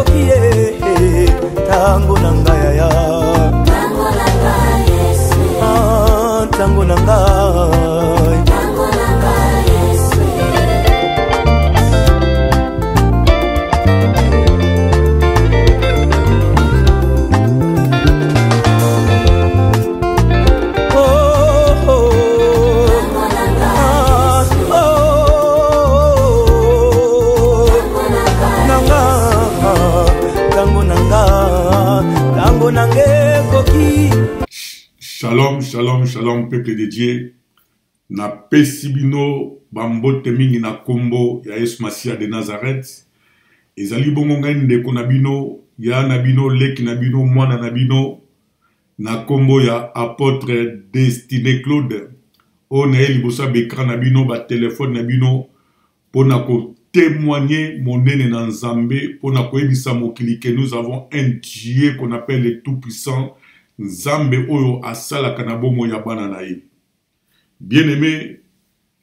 ekoki ye ntango na ngai yaya ntango na ngai. Shalom, shalom, shalom, peuple de Dieu. Napesi bino bambote mingi na kombo ya Yesu Masiya de Nazareth. Ezali bongo ngai ndeko na bino, ya na bino, leki na bino, mwana na bino, na kombo ya Apotre Destine Claude, oyo naye liboso ya baecran na bino, ba telephone na bino, mpo na ko témoigner monene na Nzambe, mpo na koyebisa mokili que nous avons un Dieu qu'on appelle le Tout-Puissant, Nzambe oyo asalaka na bomoi ya bana na ye. Bien-aimé,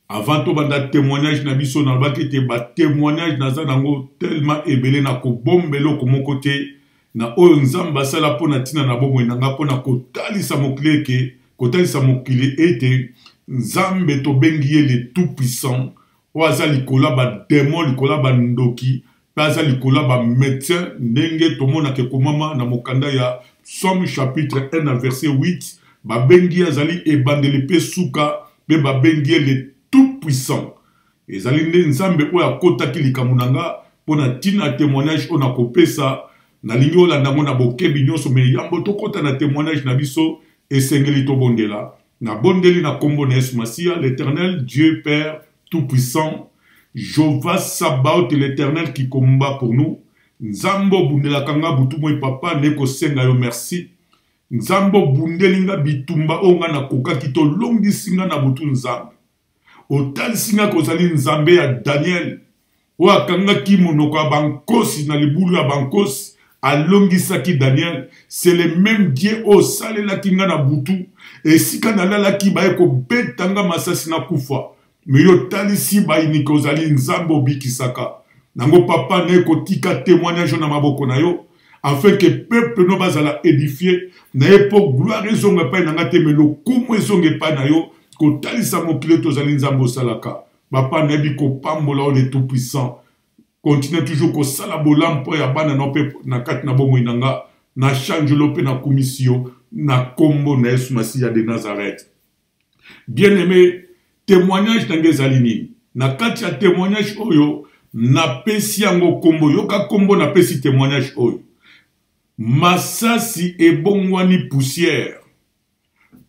avant tobanda témoignage na biso, nalobaki ete ba témoignage naza nango tellement ebele, na kobomba eloko moko te na oyo Nzambe asala mpo na ntina na bomoi na nga, mpo na kotalisa mokili eke, kotalisa mokili ete Nzambe tobengi ye le Tout-Puissant, oyo aza likolo ya ba demon, likolo ya bandoki, mpe aza likolo ya ba médecin, ndenge tomonaka ekomama na mokanda ya Psaume chapitre 1 na verset 8, babengi ye azali ebandeli mpe suka, mpe babengi ye le Tout-Puissant. Ezali nde Nzambe oyo akotaki likambo na nga mpo na ntina ya témoignage oyo nakopesa. Nalingi olanda yango na bokebi nyonso, me yambo tokota na témoignage na biso, esengeli tobondela. Nabondeli na kombo na Yesu Masiya, l'Éternel Dieu Père Tout-Puissant, Jehovah Sabaoth, l'Éternel qui combat pour nous. Nzambe obundelaka nga butu moi papa, ne kosenga yo merci. Nzambe obundeli nga bitumba oyo nga nakokaki, tolongisi nga na butu Nzambe. Otalisi nga kozali Nzambe ya Daniel oyo akangaki monoko ya bankosi na libulu ya bankosi, alongisaki Daniel. C'est le même Dieu oyo osalelaki nga na butu, esika nalalaki baye kobeta nga masasi na kufa, me yo otalisi bayinike ozali Nzambe obikisaka nango papa. Naye kotika témoignage na maboko na yo afin que peuple no bazala édifié na ye, mpo gloire ezonga epai na nga te, me lokumu ezonga epai na yo, kotalisa mokili ete ozali Nzambe osalaka. Papa, nayebi kopambola oyo le tout puissant. Continue toujours kosala bolamu mpo ya bana na mpe na kati na bomoi na nga. Na change lo mpe nakumisi yo na kombo na Yesu Masiya de Nazareth. Bien-aimé, témoignage na nga ezali nini? Na kati ya témoignage oyo napesi yango kombo, yoka kombo napesi témoignage oyo: masasi ebongwani poussière.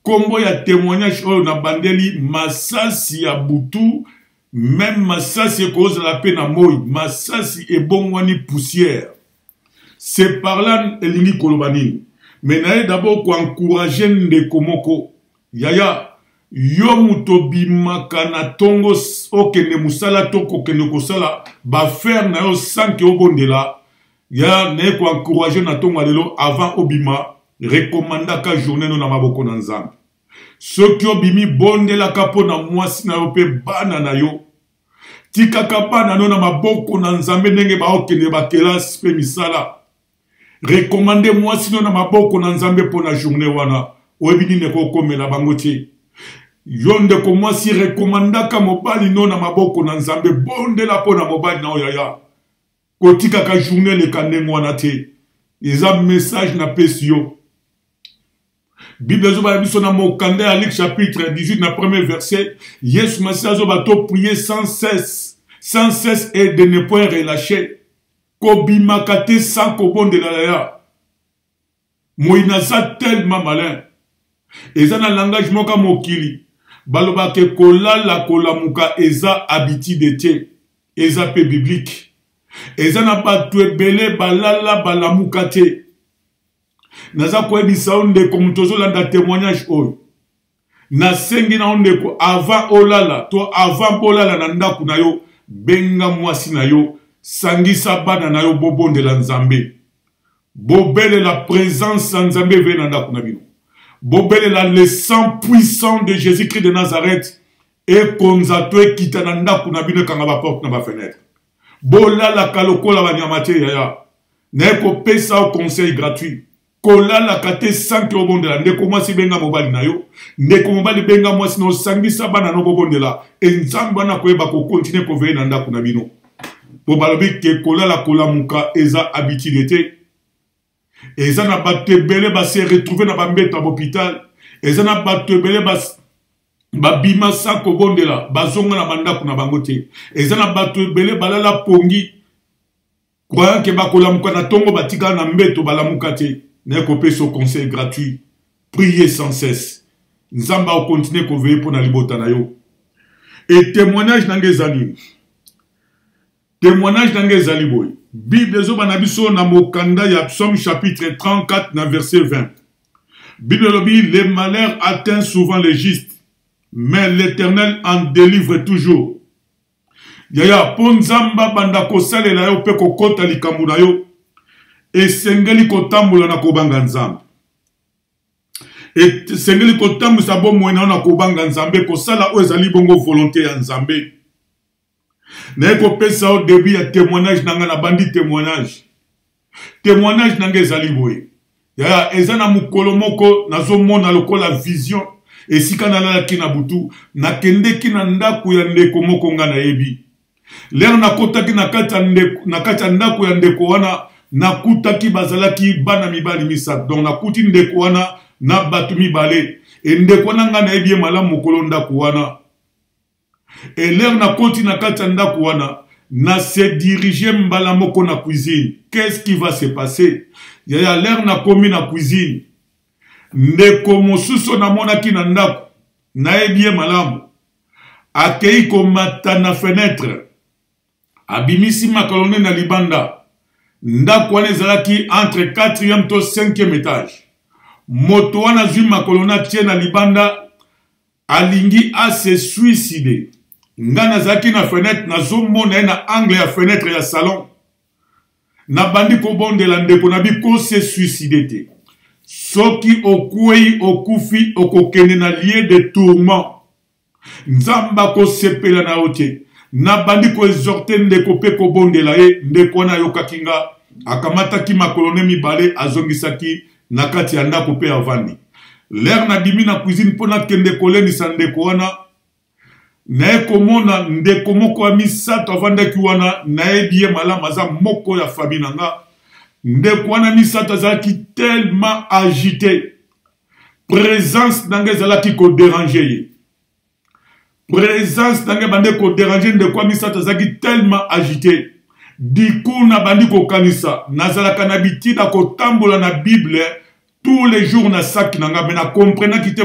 Kombo ya témoignage oyo nabandeli, masasi ya butu, meme masasi ekozala mpe na moi, masasi ebongwani poussière. C'est par là elingi koloba nini? Me naye d'abord koencourage ndeko moko, yaya yo moto obimaka na ntongo okende mosala to kokende kosala baaffaire na yo sanke obondela ya, naye koencourage na ntongo ya lelo, avant obima, rekomandaka journée no na maboko na Nzambe. Soki obimi, bondelaka mpo na mwasi na yo mpe bana na yo. Tikaka bana no na maboko na Nzambe ndenge baokende bakelasi mpe misala. Rekomande mwasi no na maboko na Nzambe mpo na journée wana, oyebi nini ekokomela bango te. Yo ndeko mwasi, rekomandaka mobali no na maboko na Nzambe, bondela mpo na mobali na yo yaya. Kotikaka journée eleka ndenge wana te. Eza message napesi yo. Bible ezobala biso na mokanda ya Luc chapitre 18 na premier verset, Yesu Masiya azoba to prier sans cesse, sans cesse et de ne point relâcher. Kobimaka te sans kobondela yaya. Moyini aza tellement malin. Eza na langage moko ya mokili balobaka kolala kolamuka eza habitude te, eza pe biblique. Eza na bato ebele balala balamuka te. Naza koyebisa yo ndeko moto ozolanda témoignage oyo, nasengi na yo ndeko, avant olala to avant bolala na ndako na yo, benga mwasi na yo, sangisa bana na yo, bobondela Nzambe, bobelela présence ya Nzambe eveye na ndako na bino, bobelela le sang puissant de Jésus-Christ de Nazareth ekonza to ekita na ndako na bino, ekanga baporte na bafenetre. Bolalaka lokola banyama te yaya. Naye kopesa yo conseil gratuit. Kolalaka te sans que obondela. Ndeko mwasi benga mobali na yo, ndeko mobali benga mwasi na yo, sangisa bana no bobondela e Nzambe wana akoyeba kokontinue koveye na ndako na bino. Po balobi ke kolala kolamuka eza habitude te. Eza na bato ebele ba se retrouver na bambeto ya hôpital, eza na bato ebele ba babima sa kobondela bazonga na bandako na bango te. Eza na bato ebele balala pongi croyant ke bakolamuka na tongo, batikala na mbeto balamuka te. Naye kopesa conseil gratuit, prier sans cesse. Nzambe akokontinue koveye mpo na libota na yo. E témoignage na ngai eza nini? Témoignage na ngai ezali boye. Bible ezoba na biso na mokanda ya Psaume chapitre 34 na verset 20. Bible elobi: le malheur atteint souvent les justes, mais l'Éternel en délivre toujours. Yaya, mpo Nzambe abanda kosalela yo mpe kokota likambo na yo, esengeli kotambola na kobanga Nzambe. Esengeli kotambwisa bomoi na yo na kobanga Nzambe, kosala oyo ezali bongo volonté ya Nzambe. Naye kopesa yo début ya témoignage na ngai. Nabandi témoignage. Témoignage na ngai ezali boye, yaya. Eza na mokolo moko nazomona lokola vision. Esika nalalaki na butu, nakendeki na ndako ya ndeko moko ngai nayebi. L'heure nakotaki na kati ya ndako ya ndeko wana, nakutaki bazalaki bana mibali misato. Donc nakuti ndeko wana na bato mibale. E ndeko wana ngai nayebi ye malamu, mokolo ndako wana. E l'heure nakoti na kati ya ndako wana, na se dirige mbala moko na cuisine. Qu'est-ce qui va se passer, yaya? L'heure nakomi na cuisine, ndeko mosusu namonaki na ndako, nayebi ye malamu, akei komata na fenêtre, abimisi makalone na libanda. Ndako wana ezalaki entre 4e to 5e étage. Moto wana azwi makolone, atie na libanda, alingi ase suicide. Nga nazalaki na fenêtre, nazomona ye na angle ya fenêtre ya salon. Nabandi kobondela ndeko na bi kose suicide te. Soki okwei okufi, okokende na lieu de tourment, Nzambe akosepela na yo te. Nabandi koexhorte ndeko mpe kobondela ye. Ndeko wana ayokaki nga, akamataki makolo ne mibale, azongisaki na kati ya ndako mpe avandi. L'heure nabimi na cuisine mpo nakende kolendisa ndeko wana, naye komona ndeko moko ya misato avandaki wana. Nayebi ye malamu, aza moko ya famille na nga. Ndeko wana misato azalaki tellement agité, présence na ngai ezalaki koderange ye. Présence na ngai ebandi koderange ndeko ya misato, azalaki tellement agité. Du coup nabandi kokanisa, nazalaka na bitina kotambola na Bible tous les jours na saki na ngai, me nakomprenaki te.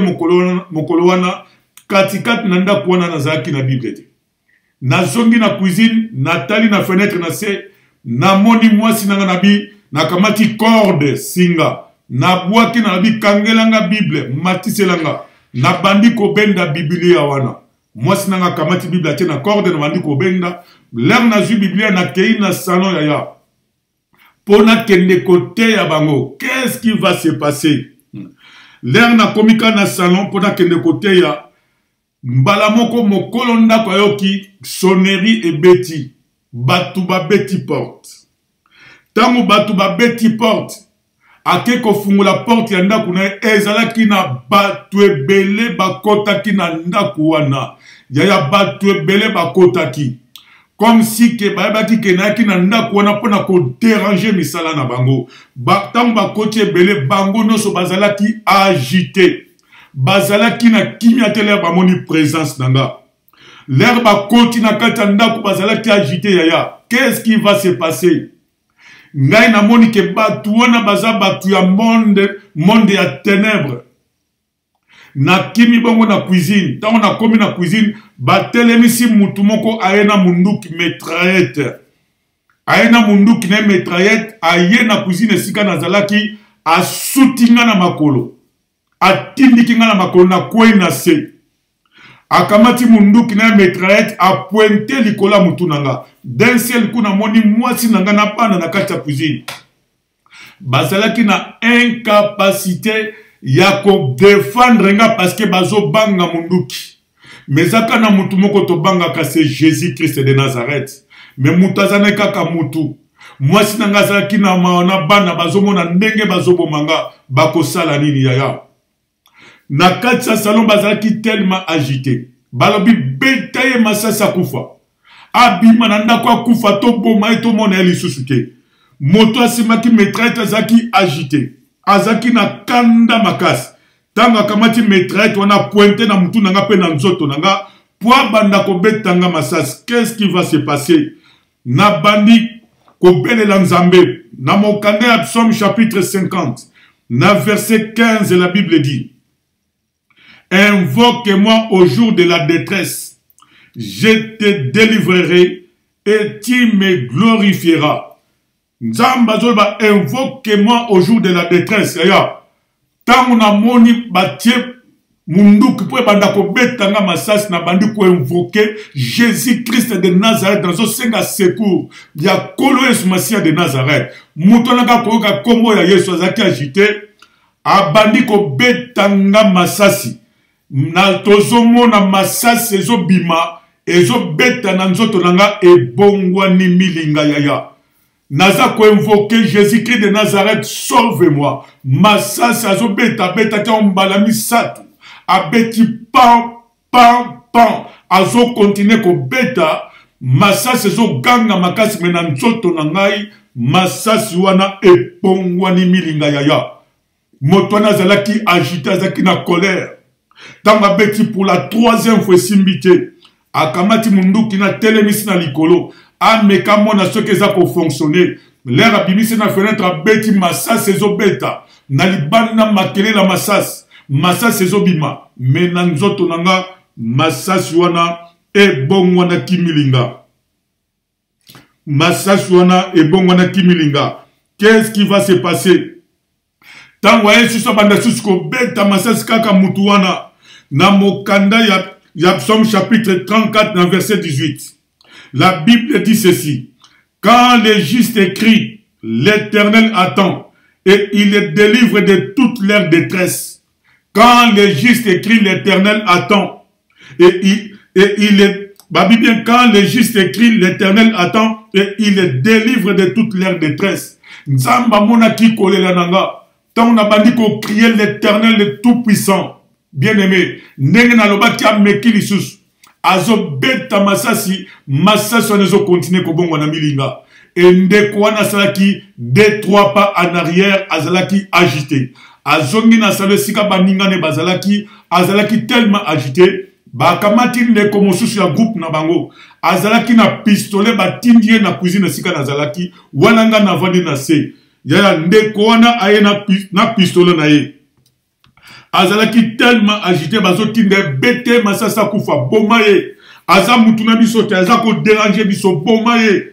Mokolo wana katikati na ndako wana nazalaki na Bible te. Nazongi na cuisine, natali na fenêtre na se, namoni mwasi na ngai. Nabi nakamati corde, singa, nabwaki na nabi kangelanga Bible, matiselanga. Nabandi kobenda Biblia wana. Mwasi na ngai akamati Bible, atie na corde, nabandi kobenda. L'heure nazwi Biblia, nakei na salon, yaya, mpo nakende koteya bango. Qu'est-ce qui va se passer? L'heure nakomi ka na salon mpo nakende koteya, mbala moko mokolo ndako ayoki sonnerie ebeti, bato babeti porte. Ntango bato babeti porte, ake kofungola porte ya ndako na ye, ezalaki na bato ebele bakotaki na ndako wana, yaya. Bato ebele bakotaki comme si ke bayebaki ke nayaki na ndako wana mpona koderange misala na bango. Ntango bakoti ebele, bango nyonso bazalaki agite, bazalaki na kimia te. L'heure bamoni présence na nga, l'heure bakoti na kati ya ndako, bazalaki agite, yaya. Qu'est-ce qui va se passer? Ngai namoni ke bato wana baza bato ya monde, monde ya ténèbre. Nakimi bongo na cuisine. Ntango nakomi na cuisine, batelemisi mutu moko, aye na munduki mitraillette, aye na munduki na ye mitraillette, aye na cuisine esika nazalaki, asuti nga na makolo, atindiki nga na makolo, nakwei na se. Akamati munduki na ye mitraillette, apointe likolo ya mutu na nga. D'un seul coup namoni mwasi na nga na bana na kati ya cuisine, bazalaki na incapacité ya kodefendre nga parce que bazobanga munduki. Mais ezaka na mutu moko tobangaka, c'est Jésus Christ de Nazareth. Mais mutu aza ne kaka mutu. Mwasi na ngai azalaki na mawa na bana bazomona ndenge bazoboma nga, bakosala nini yaya? Na kati ya salon bazalaki tellement agite, balobi beta ye masasi akufa, abima na ndako akufa, toboma ye tomona ye lisusu te. Moto asimbaki mitraillette azalaki agite, azalaki na kanda makasi. Ntango akamati mitraillette wana pointe na mutu na nga mpe na nzoto na nga po abanda kobeta nga masasi, qu'est-ce qui va se passer? Nabandi kobelela Nzambe. Na mokanda ya Psaume chapitre 50 na verset 15, la Bible dit: Invoque-moi au jour de la détresse, je te délivrerai et tu me glorifieras. Nzambe azoloba invoque-moi au jour de la détresse. Yaya, ntango namoni batie munduki mpo ebanda kobeta nga masasi, nabandi koinvoke Jésus Christ de Nazareth, nazosenga secours ya Nkolo Yesu Masiya de Nazareth. Moto wana kaka koyoka nkombo ya Yesu azalaki agite, abandi kobeta nga masasi na tozomona masasi ezobima ezobeta na nzoto na nga, ebongwani milinga yaya. Naza koinvoke Jésus-Christ de Nazareth, sauve-moi. Masasi azobeta, abetaki yango mbala misato, abeti pan pan pan, azokontinue kobeta masasi, ezoganga makasi me na nzoto na ngai masasi wana ebongwani milinga yaya. Moto wana azalaki agite, azalaki na colère. Ntango abeti pour la troisième fois esimbi te, akamati munduki na telemisi na likolo, ameka mona soki eza kofonctionne. Lere abimisi na fenetre, abeti masasi, ezobeta na libanda, makelela masasi, masasi ezobima me na nzoto na nga masasi wana ebongwanaki milinga. Masasi wana ebongwanaki milinga. Qu'est-ce qui va se passer? Ntango aye susu, abanda susu kobeta masasi kaka mutu wana. Na mokanda ya Psaume chapitre 34 na verset 18, la Bible dit ceci: quand les justes crient, l'Éternel attend et il les délivre de toute leur détresse. Quand les justes crient, l'Éternel attend et il est babi bien. Quand les justes crient, l'Éternel attend et il les délivre de toute leur détresse. Nzambe amonaki kolela na nga ntango nabandi kocrier l'Éternel le tout puissant. Bien aimé, ndenge nalobaki, ameki lisusu, azobeta masasi, masasi wana ezokontinue kobongwa na milinga. Endeko wana asalaki deux trois pas en arrière, azalaki agité, azongi na salo esika baningane bazalaki. Azalaki tellement agité, bakamati ndeko mosusu ya groupe na bango, azalaki na pistolet, batindi ye na cuisine esika nazalaki wana. Nga navandi na se yaya, ndeko wana aye na pistolet na ye, azalaki tellement agité, bazotinda ye: bete masasi akufa, boma ye, aza mutu na biso te, aza koderange biso, boma ye.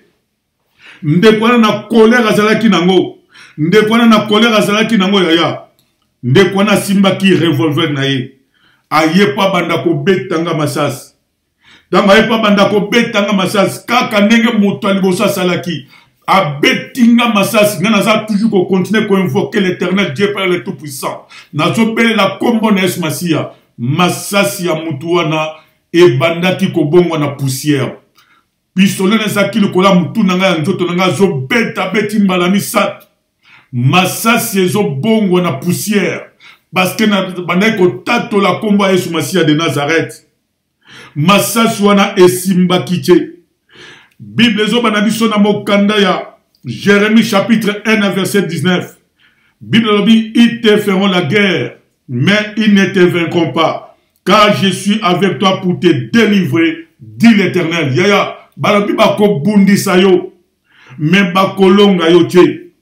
Ndeko wana na colère azalaki nango, ndeko wana na colère azalaki nango yaya, ndeko wana asimbaki revolver na ye, aye mpo abanda kobetanga masasi. Ntango aye mpo abanda kobetanga masasi, kaka ndenge moto ya liboso asalaki, abeti nga masasi. Nga naza toujours kocontinue koinvoke l'Éternel Dieu Père le tout puissant, nazobelela nkombo na Yesu Masiya. Masasi ya motu wana ebandaki kobongwa na poussière. Pistolet na ezalaki likolo ya motu na ngai, ya nzoto na ngai, azobeta, abeti mbala misato, masasi ezobongwa na poussière, parce que bandaki kotatola nkombo ya Yesu Masiya de Nazareth. Masasi wana esimbaki te. Bible ezoba na biso na mokanda ya Jérémie chapitre 1 verset 19, Bible elobi: ils te feront la guerre, mais ils ne te vaincront pas, car je suis avec toi pour te délivrer, dit l'Éternel. Yaya, balobi bakobundisa yo me bakolonga yo te,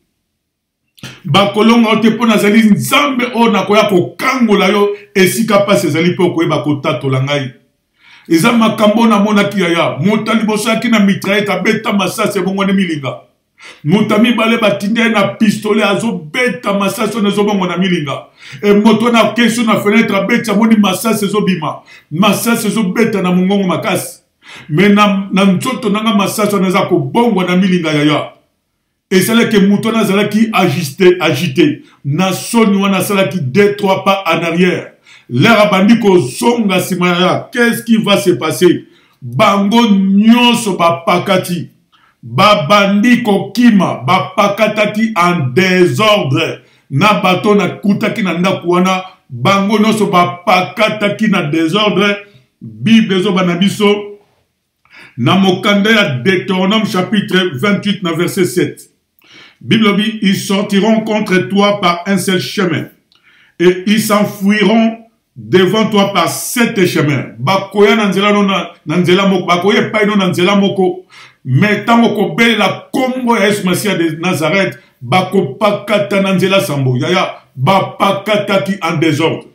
bakolonga yo te, mpo nazali Nzambe oyo nakoya kokangola yo esika mpasi ezali, mpe okoyeba kotatola ngai. Eza makambo oyo namonaki yaya. Moto ya liboso ayaki na mitraillette, abeta masasi, ebongwani milinga. Moto ya mibale batindi ye na pistolet, azobeta masasi wana ezobongwa na milinga. E moto wana akesi na fenetre, abeti, amoni masasi ezobima, masasi ezobeta na mongongo makasi me na nzoto nanga masasi wana eza kobongwa na milinga yaya. Esalaki moto wana azalaki agité na soni wana, asalaki deux trois pas en arrière. Lere abandi kozonga nsima yaya, qu'est-ce qui va se passer? Bango nyonso bapakati. Babandi kokima, bapakataki en desordre na bato nakutaki na ndako wana, bango nyonso bapakataki na desordre. Bible ezoba na biso na mokanda ya Deutéronome chapitre 28 na verset 7. Bible elobi, ils sortiront contre toi par un seul chemin et ils s'enfuiront devant toi par sept chemins. Bakoya na nzela no na, na nzela moko, bakoya epai no na nzela moko, mais ntango kobelela kombo ya Yesu Masiya de Nazareth, bakopakata na nzela sambo. Yaya, bapakataki en desordre.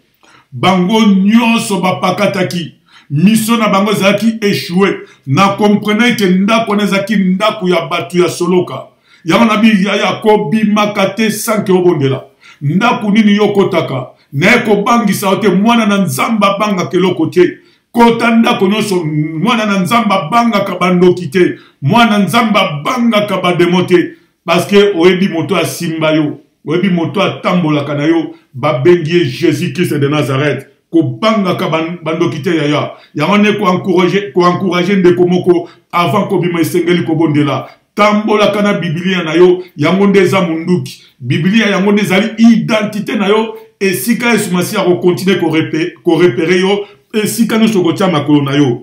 Bango nyonso bapakataki. Mission na bango ezalaki echoue. Na comprenaki ke ndako wana ezalaki ndako ya bato ya soloka. Yango na bi yaya kobimaka te sans ke obondela. Ndako nini yo okotaka? Naye kobangisa yo te, mwana na Nzambe abangaka eloko te. Kota ndako nyonso, mwana na Nzambe abangaka bandoki te, mwana Nzambe abangaka bademo te, parce que oyebi moto asimba yo, oyebi moto atambolaka na yo, babengi ye Jésus Christ de Nazareth. Kobangaka bandoki te yaya. Yango nde koencourage ndeko moko avant kobima esengeli kobondela. Tambolaka na Biblia na yo, yango nde eza munduki. Biblia yango nde ezali identité na yo, esika Yesu Masiya akokontinue korepere yo, esika nyonso okotia makolo na yo.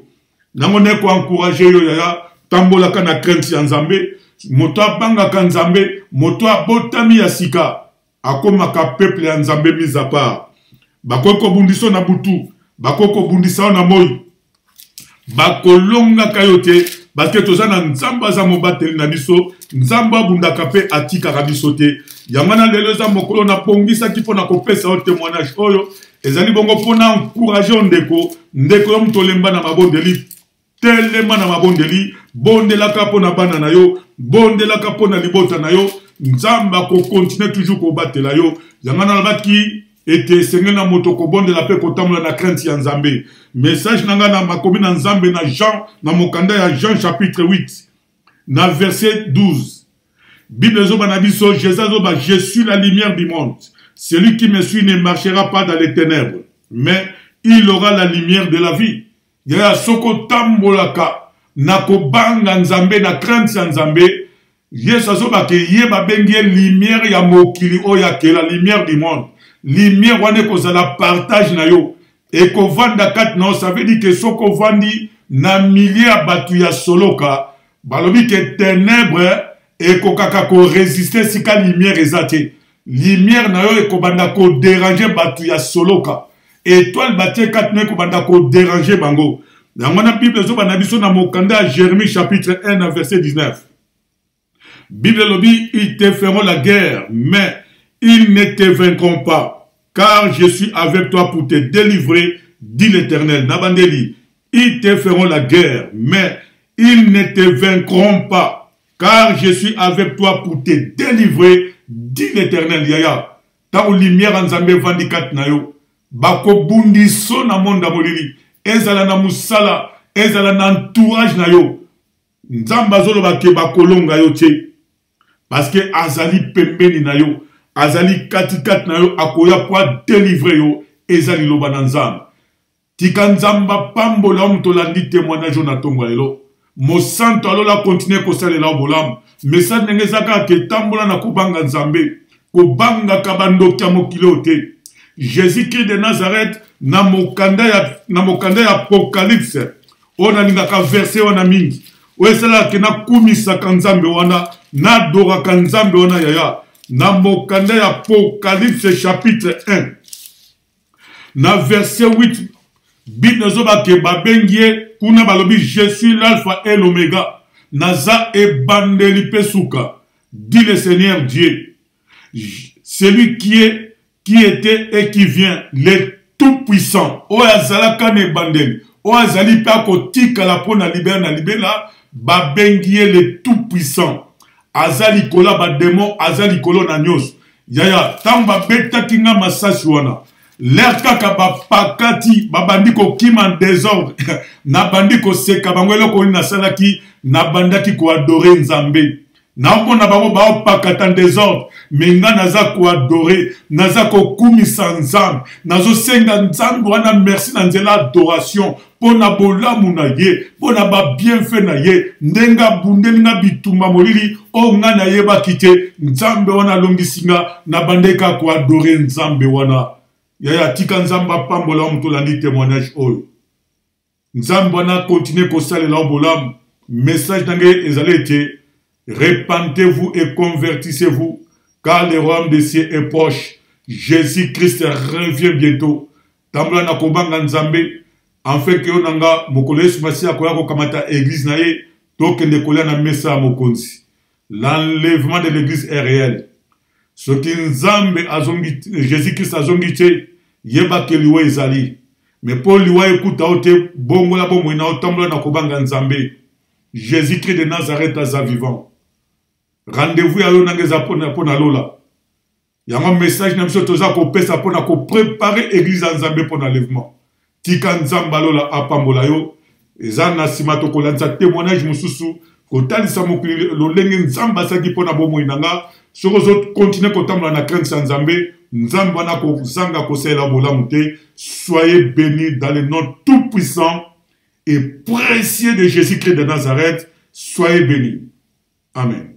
Yango nde koencourage yo yaya, tambolaka na crainte ya Nzambe. Moto abangaka Nzambe, moto abotami ya sika, akomaka peuple ya Nzambe mis à part. Bakoki kobundisa yo na butu, bakoki kobundisa yo na moi, bakolongaka yo te, parce que toza na Nzambe aza mobateli na biso. Nzambe abundaka mpe atikaka biso te. Yango wana lelo eza mokolo nabongisaki mpo na kopesa yo témoignage oyo ezali bongo mpo na encourager yo ndeko. Ndeko yo moto olemba na mabondeli, telema na mabondeli, bondelaka mpo na bana na yo, bondelaka mpo na libota na yo. Nzambe akokontinue toujours kobatela yo. Yango nalobaki ete esengeli na moto kobondela mpe kotambola na crainte ya Nzambe. Message na ngai na makomi na Nzambe na Jean, na mokanda ya Jean chapitre 8 na verset 12. Bible ezoba na biso, Jésus azoba, je suis la lumière du monde. Celui qui me suit ne marchera pas dans les ténèbres, mais il aura la lumière de la vie. Yaya, soki otambolaka na kobanga Nzambe, na crainte ya Nzambe, Yesu azoba ke ye babengi ye lumière ya mokili oyo akela, lumière du monde. Lumière wana ekozala partage na yo, ekovanda kati na yo. Ça veut dire que soki ovandi na milieu ya bato ya soloka, balobi ke ténèbres ekokaka koresiste esika lumière eza te. Lumière na yo ekobanda kodéranger bato ya soloka. Étoile batie kati na yo ekobanda kodéranger bango. Yango wana Bible ezoba na biso na mokanda ya Jérémie chapitre 1 na verset 19. Bible elobi, ils te feront la guerre, mais ils ne te vaincront pas, car je suis avec toi pour te délivrer, dit l'Éternel. Nabandeli, ils te feront la guerre, mais ils ne te vaincront pas, car je suis avec toi pour te délivrer, dit l'Éternel. Yaya, tango lumière ya Nzambe evandi kati na yo, bakobundiso na monde ya molili, ezala na mosala, ezala na entourage na yo. Nzambe azoloba ke bakolonga yo te, parce que azali pembeni na yo, azali katikati na yo, akoya po adelivre yo. Eza liloba na Nzambe. Tika Nzambe apambola yo moto olandi témoignage oyo na ntongo ya lelo. Mosantu alola continue kosalela yo bolamu. Message ndenge eza kaka ke tambola na kobanga Nzambe, kobangaka bandoki ya mokili oyo te. Jésus-Christ de Nazareth na mokanda ya, na mokanda ya Apocalypse oyo nalingaka verse wana mingi, oyo esalaka ke nakumisaka Nzambe wana, nadoraka Nzambe wana yaya. Na mokanda ya Apocalypse chapitre 1 na verset 8, Bible ezoba ke babengi ye kuna, balobi je suis l'alpha et l'omega, naza ebandeli pe suka, dit le Seigneur Dieu, celui qui est, qui était et qui vient, le tout-puissant. Oyo azalaka na ebandeli, oyo azali mpe akotikala mpo na libela na libela, babengi ye le tout-puissant. Aza likolo ya bademo, aza likolo na nyonso. Yaya, ntango babetaki nga masasi wana, l'air kaka bapakati, babandi kokima en désordre. Nabandi koseka bango. Eloko nini nasalaki? Nabandaki koadore Nzambe. Naomona bango baopakata en desordre, me nga naza koadore, naza kokumisa Nzambe, nazosenga Nzambe wana merci na nzela adoration mpo na bolamu na ye, mpo na babienfait na ye, ndenge abundeli nga bitumba molili oyo nga nayebaki te. Nzambe wana alongisi nga, nabandaki kaka koadore Nzambe wana. Yaya, tika Nzambe apambola yo moto olandi témoignage oyo. Nzambe wana continue kosalela yo bolamu. Message na ngai ezali ete repentez-vous et convertissez-vous car le royaume des cieux est proche. Jésus-Christ revient bientôt. Tambola na kobanga Nzambe afin que yo na nga mokolo Yesu Masiya akoya kokamata eglise na ye tokende kolia na mesa ya mokonzi. L'enlèvement de l'église est réel. Soki Nzambe azongi, Jésus-Christ azongi te, yeba ke liwa ezali. Mais mpo liwa ekuta yo te, bongola bomoi na yo, tambola na kobanga Nzambe. Jésus-Christ de Nazareth aza vivant. Rendez-vous ya yo nanga eza mpo na lola. Yango message na biso toza kopesa mpo na koprepare eglise ya Nzambe mpo na enlèvement. Tika Nzambe alola apambola yo. Eza na nsima tokolandisa témoignage mosusu kotalisa mokili lolenge Nzambe asalaki mpo na bomoi na nga. Soki ozo continuer kotambola na crainte ya Nzambe, Nzambe wana kozanga kosalela bolamu te. Soyez bénis dans le nom tout puissant et précieux de Jésus-Christ de Nazareth. Soyez bénis. Amen.